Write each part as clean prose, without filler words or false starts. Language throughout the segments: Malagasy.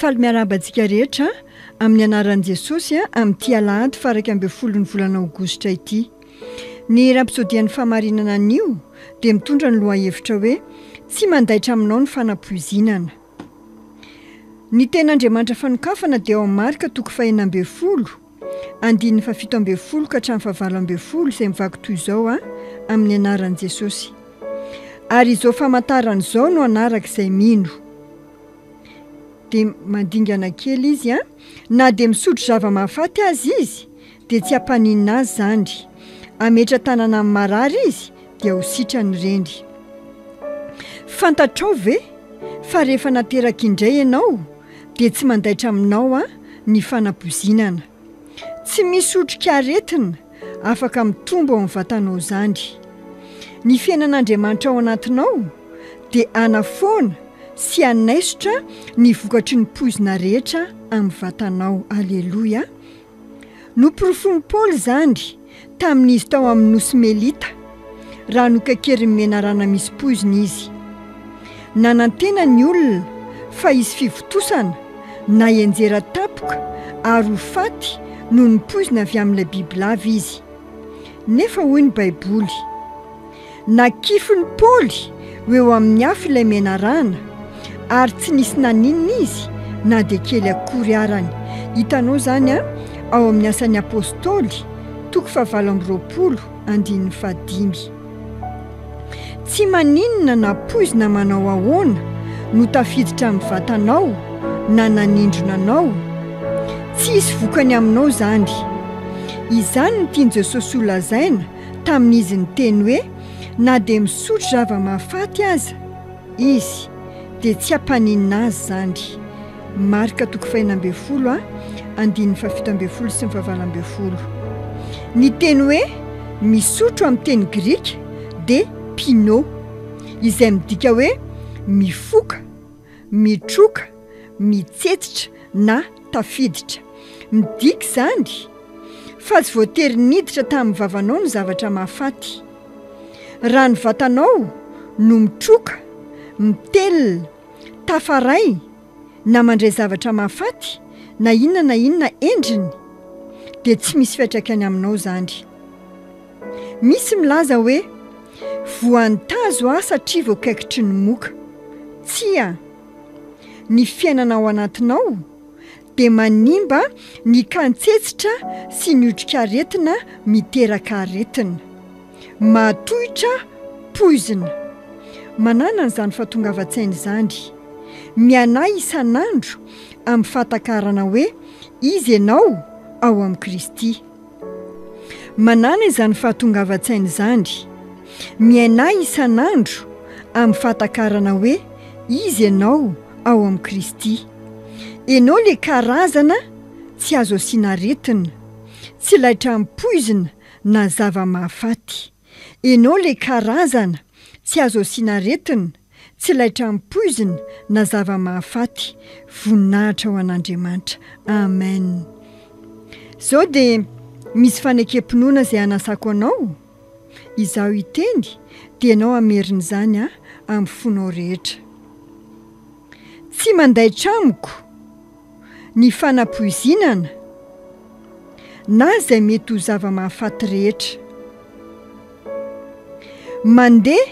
Faly miarahaba antsika rehetra amin'ny anaran'i Jesosy amin'ity alahady faha 11 ny volana aogositra ity. Ny Rapsodian'ny Fahamarinana anio dia mitondra ny lohahevitra hoe Tsy mandaitra aminao ny fanapoizinana. Ny Tenin'Andriamanitra fanokafana dia ao amin'ny Marka toko fahenina ambin'ny folo, andininy faha-17 ka hatramin'ny faha-18 izay mivaky toy izao a, amin'ny anaran'i Jesosy. Ary izao famantarana izao no hanaraka izay mino. Dia mandingana kely izy an, na dia misotro zava-mahafaty aza izy dia tsy hampaninona azy izany, hametra-tanana amin'ny marary izy dia ho sitrany ireny. Fantatrao ve fa rehefa nateraka indray ianao dia tsy mandaitra aminao an ny fanapoizinana. Tsy misy otrikaretina afaka mitombo ao amin'ny vatanao izany. Ny fiainan'Andriamanitra ao anatinao dia hanafoana sy hanaisotra ny vokatry ny poizina rehetra amin'ny vatanao. Aleloia! Noporofoin'i Paoly izany tamin'izy tao amin'ny nosy Melita, raha nokaikerin'ny menarana misy poizina izy. Nanantena ny olona fa hisy fivontosana na hianjera tampoka ary ho faty noho ny poizina avy amin'ilay bibilava izy. Nefa hoy ny Baiboly, Nakifin'i Paoly ho eo amin'ny afo ilay menarana, ary tsy nisy naninona izy na dia kely akory arany. Hitanao izany ao amin'ny Asan'ny Apostoly, toko fahavalo amby roapolo, andininy fahadimy. Tsy maninona na poizina manao ahoana no tafiditra amin'ny vatanao na nanindrona anao, tsy hisy vokany aminao izany. Izany no tian'i Jesosy holazaina tamin'izy niteny hoe na dia misotro zava-mahafaty aza izy dia tsy hampaninona azy izany. Marka toko fahenina ambin'ny folo a, andininy faha-17 sy ny faha-18. Ny teny hoe misotro amin'ny teny grika dia pinô, izay midika hoe mifoka, mitroka, mitsetsitra na tafiditra. Midika izany fa tsy voatery niditra tamin'ny vavanao ny zavatra mahafaty. Raha ny vatanao no mitroka, mitelina, tafaray na mandray zavatra mahafaty na inona na inona endriny dia tsy misy fiantraikany aminao izany. Misy milaza hoe voan'ny tazo aho satria voakaikitry ny moka. Tsia! Ny fiainana ao anatinao dia manimba ny kantsetsitra sy ny otrikaretina miteraka aretina. Mahatohitra poizina. Manana an'izany fahatongavan-tsaina izany. Mianahy isan'andro amin'ny fahatakarana hoe iza ianao ao amin'i Kristy. Manana izany fahatongavan-tsaina izany. Miainà isan'andro amin'ny fahatakarana hoe iza ianao ao amin'i Kristy. Ianao ilay karazana tsy azo asiana aretina, tsy laitra amin'ny poizina na zava-mahafaty. Ianao ilay karazana tsy azo asiana aretina, tsy laitra amin'ny poizina na zava-mahafaty. Voninahitra ho an'Andriamanitra. Amen. Izao dia misy fanekem-pinoana izay hanasako anao, izaho hiteny dia ianao hamerina izany amin'ny fonao rehetra. Tsy mandaitra amiko ny fanapoizinana na izay mety ho zava-mahafaty rehetra. Mandeha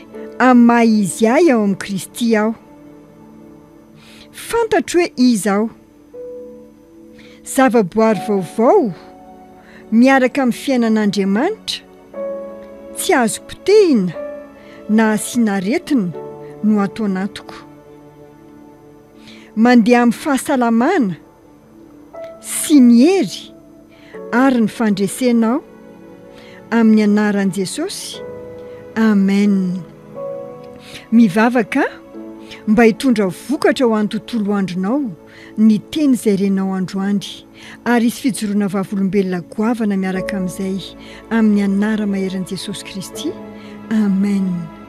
amin'ny maha-izy ahy ao amin'i Kristy aho. Fantatro hoe iza aho. Zavaboary vaovao miaraka amin'ny fiainan'Andriamanitra, tsy azo potehina na asiana aretina no ato anatiko. Mandeha amin'ny fahasalamana sy ny hery ary ny fandresena aho amin'ny anaran'i Jesosy. Amen. Mivavaka aho mba hitondra vokatra ho an'ny tontolo andronao ny teny izay renao androany ary hisy fijoroana vavolombelona goavana miaraka amin'izay amin'ny anara-maherin'i Jesosy Kristy. Amen.